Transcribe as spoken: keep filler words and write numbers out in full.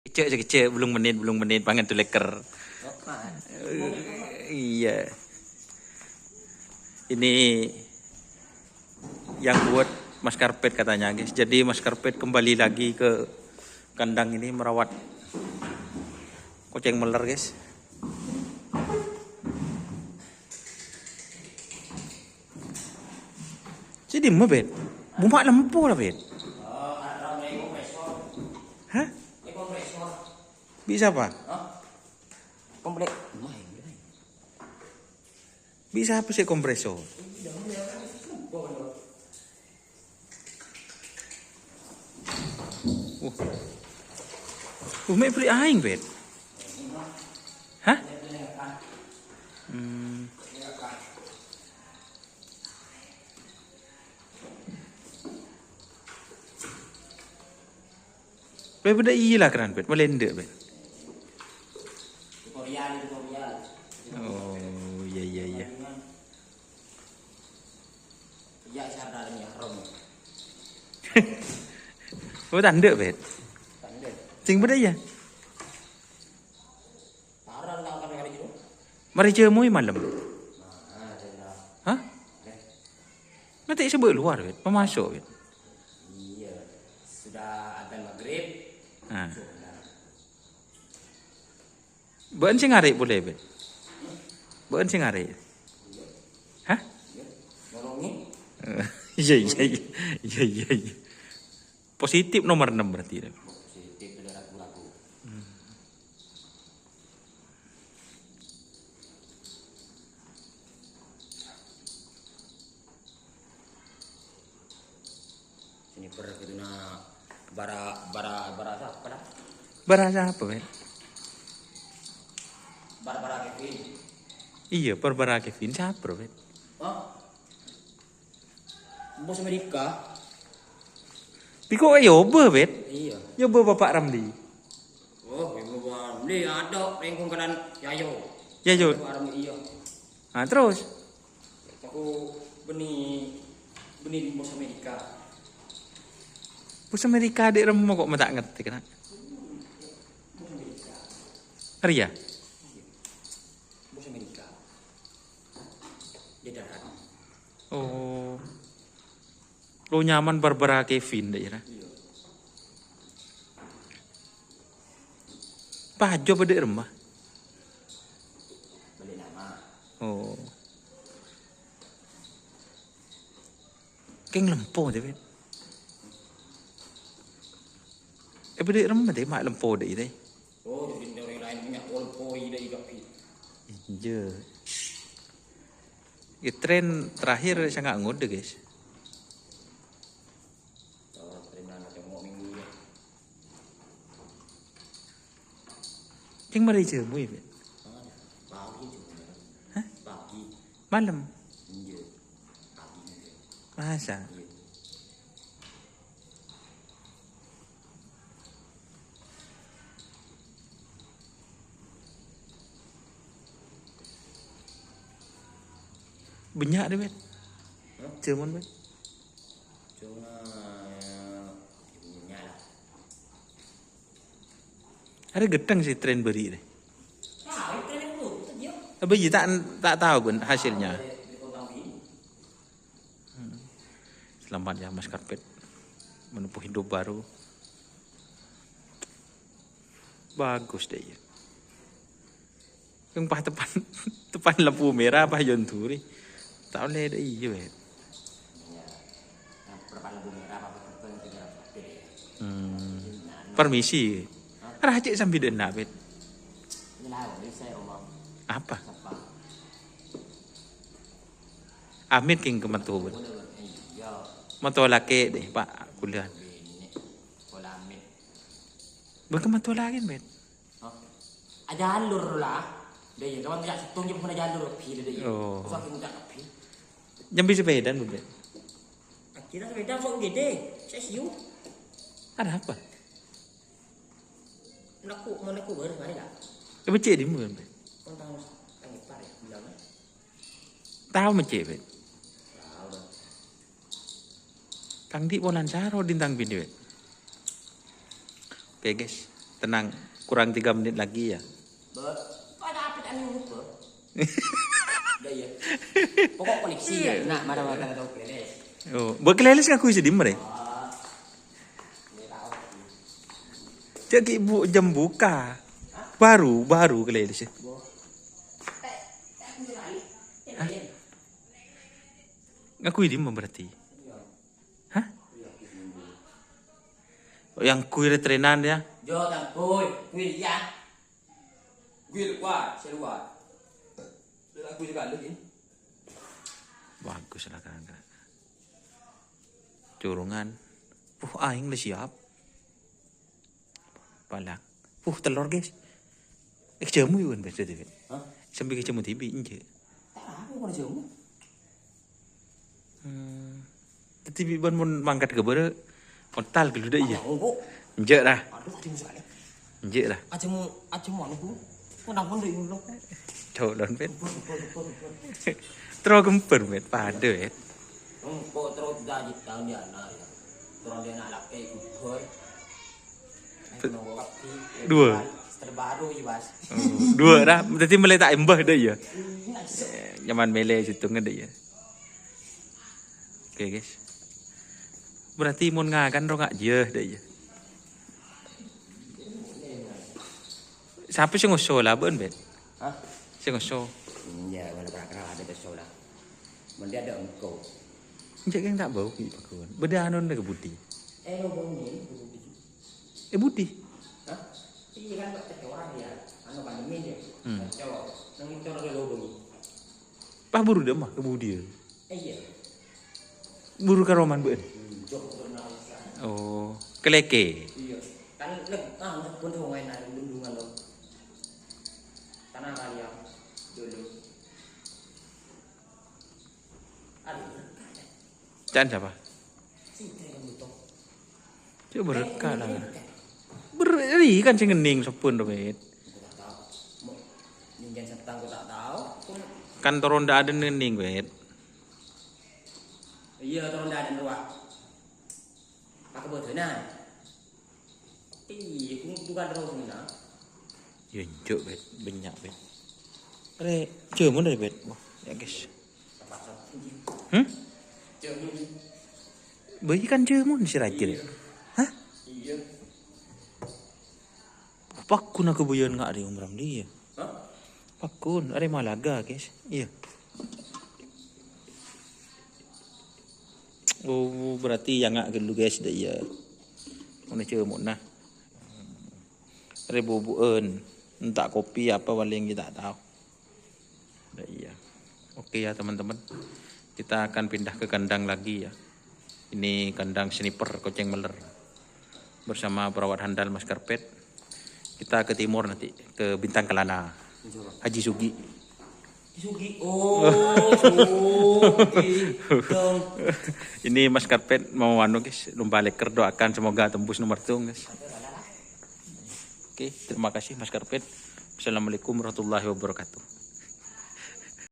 Kecek, kecek, belum menit, belum menit, pangan tu leker. Iya. Ini yang buat Mas Karpet katanya, guys. Jadi Mas Karpet kembali lagi ke kandang ini merawat kucing meler, guys. Jadi ma, Bet? Buma lempo lah, Bet. Hah? Bisa apa? Komplek. Bisa apa sih kompresor? Uh. Uh, me' beli aing, Bet. Hah? Hmm. Beli benda iya lah keran, Bet. Melende, Bet. Tutorial, tutorial. Oh, iya, iya, iya. Iya, sadar ini haram. Oh, tanduk, Bet. Tanduk. Sing beda ya? Parah, tak akan hari itu. Mari jemui malam. Nah, ada lah. Hah? Ada. Nanti sebut luar, Bet. Pemasuk, Bet. Iya. Sudah adzan maghrib. Nah. Sudah. Bâ'ân sè ngarè' polè, Bè'? Bâ'ân sè ngarè'? Hah? Nolongè? Iyâ, iyâ, iyâ. Iyâ, iyâ, iyâ. Positif nomor ennem berarti, ya. Positif, tidak ragu-ragu. Hmm. Sini per keduna bara, bara, bara sapa dah? Bara sapa, Bè'? Bara, bara Kevin. Iyâ, per bara Kevin. Sapa, Bè'? Hah? Bos Amerika. Piko, eh, yobâ, Bè'? Iyâ. Yobâ Bapak Ramli. Oh, yobâ Bapak Ramli. Ada rengkong kanan Yayo. Yayo. Bapak Ramli, iyâ. Nah, terus? Aku bânnè, bânnè bos Amerika. Bos Amerika dâ' remma kok ma' ta' ngartè, kana'? Bos Amerika. Arèya? Bos Amerika. Dâ' darat. Oh. Lo nyaman Barbara Kevin, dâ' iyâ, nah. Iyâ. Pajâ bâdâ è remma? Bâli nama. Oh. Kèng lempo, dâ', Bè'. Eh, bâdâ è remma, dâ', ma' lempo, dâ', iyâ, dâ'. Oh, jadi orang lain punya lempo, iyâ, dâ', iyâ, kabbhi. Iyâ. Iyâ, tren terakhir sanga' ngodâ, guys. Kèng marè jâmui, Bè'? Pagi jâmui. Hah? Pagi. Malem? Iyâ. Pagi iyâ. Masa? Iyâ. Bânnya' dâ', Bè'? Hah? Jâmui, Bè'? Cuma, ya, bânnya' lah. Arè ghâteng sè tren bâri' rè. Apa iyâ ta', ta' tao bân hasilnya. Hmm. Selamat ya, Mas Karpet. Menempuh hidup baru. Bagus dâ' iyâ. Yang pas tepan, tepan lampu merah pas jhâ' nduri. Ta' ollè dâ' iyâ, Bè'. Hmm. Permisi. Arè cè' sambi dâ' enna', Bè'. Apa? Amit kèng kemma to, Bè'. Matto lakè' dâ', Pa', kulâ. Bân kemma to lakè', Bè'. Hah? Ajalur lah. Dâ' iyâ, kawan ngajak settong jâ' pon ajalur kabbhi dâ' iyâ. Oh. Saking ngajak kabbhi. Nyambi sepèdaan, Bè'? Kira sepèda sok gede, saya siu. Ada apa? Naku, mau naku baru kali lah. Apa cè' di mana, Bè'? Kontang tang ipar ya, bilang. Tao mecè', Bè'? Tao, Bang. Tang di' polana saro dintang binè', Bè'. Oke, guys. Tenang, kurang tiga menit lagi ya. Bơ, kok ada apa tadi ngumpul? Udah ya. Pokok koleksi ya, nak marah-marah atau playlist. Oh, bơ-, playlist ngaku isi di mana? Ah, ini tahu. Cek ki bu-, jam buka. Baru, baru playlist ya. Bo. Hah? Ngaku di mana berarti? Hah? Oh, yang kui retrenan ya? Jo, tangkui, kui ya. Kui luar, seluar. Sudah kui sekali lagi. Bagus lah, kan, kan. Curungan. Uh, aing udah siap. Pala. Uh, telur, guys. Eh, jamu yuk, kan, biasa, Dit? Hah? Sampai ke jamu tibi, enje. Tak ada, bukan jamu. Hmm. Tadi bi-, ban mon mangkat ka bârâ', ontal ghâllu dâ' iyâ. Aduh, Bu. Enjâ' ra. Aduh, tadi masuk ada. Enjâ' ra. Aja mu, aja mu anu, Bu. Kenapa ndak ngono? Colon, Pet. Bubur, bubur, bubur, bubur. Terus gempur, Pet. Padâ, Pet. Engko' terus jadi tahun di anak ya. Terus di anak laki, bubur. Dua. Terbaru ya, Mas. Oh, dua ra. Dadi mulai tak embah dâ' iyâ. Iya, Mas. Eh, nyaman mele sèttongnga dâ' iyâ. Oke, guys. Berarti mon ngakan ro ngak jiyâ dâ' iyâ. Sapa sè ngoso la bân, Bet? Hah? Sè ngoso. Iya, wala kra-kra ada beso la. Mending ada engko'. Enjâ' kèng ta' bâu ki' pagghun. Bâdâ anonna ka budi. Eh, lo bau ni, budi. Eh, budi. Hah? Iya kan, Pak, orang ya. Anu pandemi ya. Hmm. Kacau. Nang itu ada lo bau. Pas buru dâ' emma ka budi. Eh, iya. Buru ka roman bân. Hmm, jok, jok, nang sana. Oh, keleke. Iya. Kan lek, ah, pun sungai nang bendungan lo. Tanah kali ya. Dulu. Aduh. Ca'na sapa? Coba reka lah. Ber-, ri kan sing ngening sopan to, Bet. Kan toron ndak ada ngening, Bet. Iya, toron ndak ada ruah. Pakai bodoh, nah. Iya, aku bukan terus, nah. Ya, enjuk, Bet. Banyak, Bet. Re, jamun dari, Bet. Wah, ya, guys. Hmm? Bayi kan jamun si Rajil. Iya. Hah? Iya. Apa aku nak kebuyan nggak ada Om Ramli ya? Hah? Pakun, arè Malaga, guys. Iya. Oh, berarti yang nggak ghâllu, guys, dâ' iyâ. Mana cemona? Arè bubu'en. Entah kopi apa paling kita tahu. Dâ' iyâ. Oke ya, teman-teman. Kita akan pindah ke kandang lagi ya. Ini kandang sniper, kocèng meller. Bersama perawat handal Mas Karpet. Kita ke timur nanti, ke Bintang Kelana. Siapa? Haji Sugi. Sugi. Oh, Sugi. Dong. Ini Mas Karpet mau anu, guys, lomba leker, doakan semoga tembus nomor satu, guys. Oke, terima kasih Mas Karpet. Assalamualaikum warahmatullahi wabarakatuh.